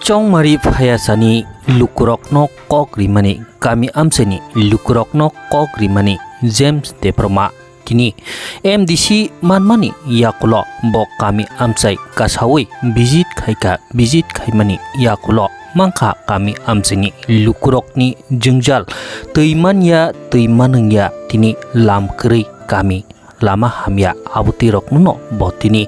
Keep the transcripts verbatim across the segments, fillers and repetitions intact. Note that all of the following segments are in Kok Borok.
Chongmari phayasani lukurokno kok rimani, kami amchaini lukurokno kok rimani James Debbarma. Tini M D C manmani yakulo bo kami amchai kasawi visit khaikha, visit khaimani yakulo mankha kami amchaini lukurokni jwngjal, twi manya twi manwngya tini lam kwrwi kami lama hamya abotwi rokno bo tini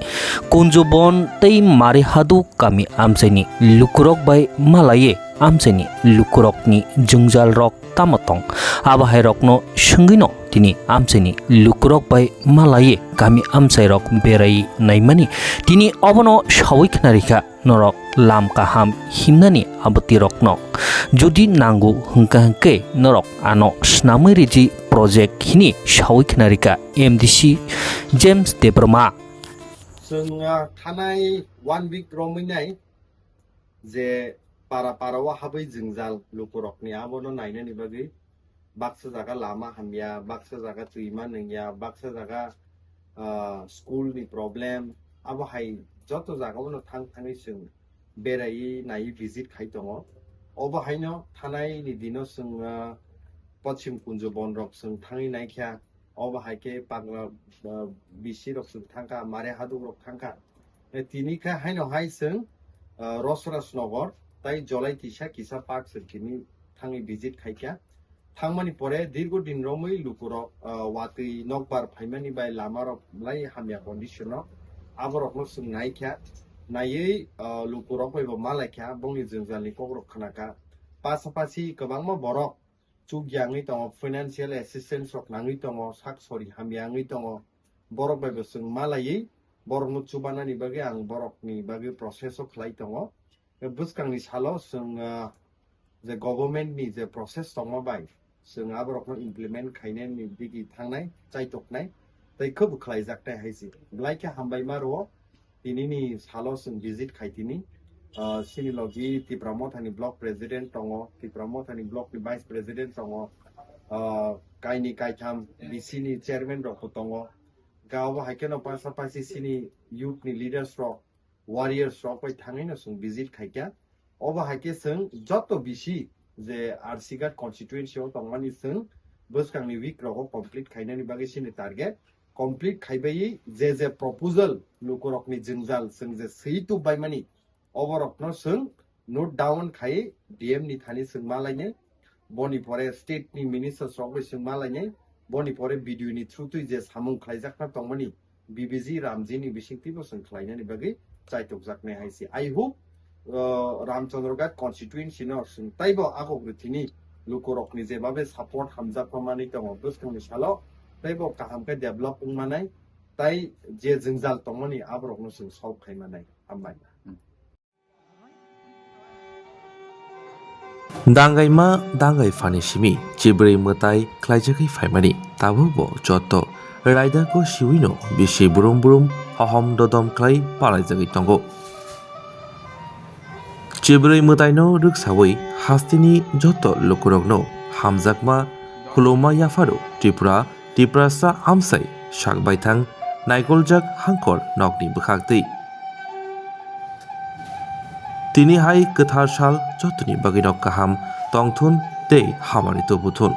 Kunjubon tei Mari Haduk kami amchaini lukurok bai malaiwi amchaini lukurokni jwngjal rok tamo tong, abo hai rokno swngwino tini amchaini lukurok bai malaiwi kami amchai rok berai naimani tini obono sawi khna rikha. Norok lam kaham himnani abotwi rokno jodi nango hwnkha hwnkhe norok ano snamwi ridi project hini sawi khna rikha M D C James Debbarma. Chwng, ah, thanai one week romwi nai je para para o habwi jwngjal lukurokni abono nainani bagwi baksa jaga lama hamya, baksa jaga twima nungya, baksa jaga, ah, school ni problem, abo hai joto jaga o no thang thangwi chwng berai nai visit khai tongo. Obo haino thanai ni dino chwng, ah, Pochim Kunjubon rok chwng thangwi naikha, obo hai khe Pagla, ah, B C rok chwng thangkha, Mare Haduk rok thangkha. Eh, tini khe haino hai chwng, ah, Rosraj Nagar tai Jolai Tisa kisa park chwng tini thangwi visit khaikha. Thangmani pore dirgo din romwi lukurok, ah, watwi nokbar phaimani bai lamarok belai hamya condition o. Aborokno chwng naikha, naiwi, ah, lukurok bai bo malaikha, bongni jwngjalni kokrok khnakha. Pasapasi kwbangma borok chukya wngwi tongo, financial assistance rok nangwi tongo, sak sori hamya wngwi tongo. Borok bai bo chwng malaiwi borokno chubanani bagwi ang borokni bagwi process o khlai tongo. Bwskangni salo chwng, ah, je government ni je process tongma bai chwng aborokno implement khainani digi thangnai, chaitoknai, tei khwbo khlaijaknai hai se. Belai khe hambai ma rwo, tinini salo chwng visit khai tini. Ah, chini logi Tipra Mothani block president tongo, Tipra Mothani block ni vice president tongo, ah, kaini kaitham B C ni chairman rok bo tongo. Ga obo hai kheno pasapasi chini youth ni leaders rok, warriors rok bai thangwi no chwng visit khaikha. Obo hai khe chwng joto B C je R C Ghat constituency o tongmani chwng bwskangni week rogo complete khainani bagwi chini target. Complete khaibai je je proposal lukurokni jwngjal chwng je swi tubbaimani, oborokno chwng note down khai D M ni thani chwng malainai. Boni pore state ni ministers rok bai chwng malainai. Boni pore B D O ni through twi je samung khlaijakna tongmani, B B G Ramji ni bisingtwi bo chwng khlainani bagwi chaitokjaknai hai se. I hope, uh, Ramchandra Ghat constituency no chwng taibo agok rwthini lukurokni jebabe support hamjakma manwi tongo bwskangni salo, taibo kaham khe develop wngmanai, tai je jwngjal tongmani aborokno chwng solve khaimanai. Hambai. Dangaima dangai phani simi chibrwi mwtai khlaijagwi phaimani, tabukbo joto raidako siwino bisi brum brum hohom dodom khlai palaijagwi tongo. Chibrwi mwtaino rwksawi hasteni joto lukurokno hamjakma khuluma yapharo Tripura Tiprasa amsai sak baithang naikoljak hangkor nokni bwkhaktwi. Tini hai kwthar sal jotoni bagwino kaham tongthun tei hamari tubuthun.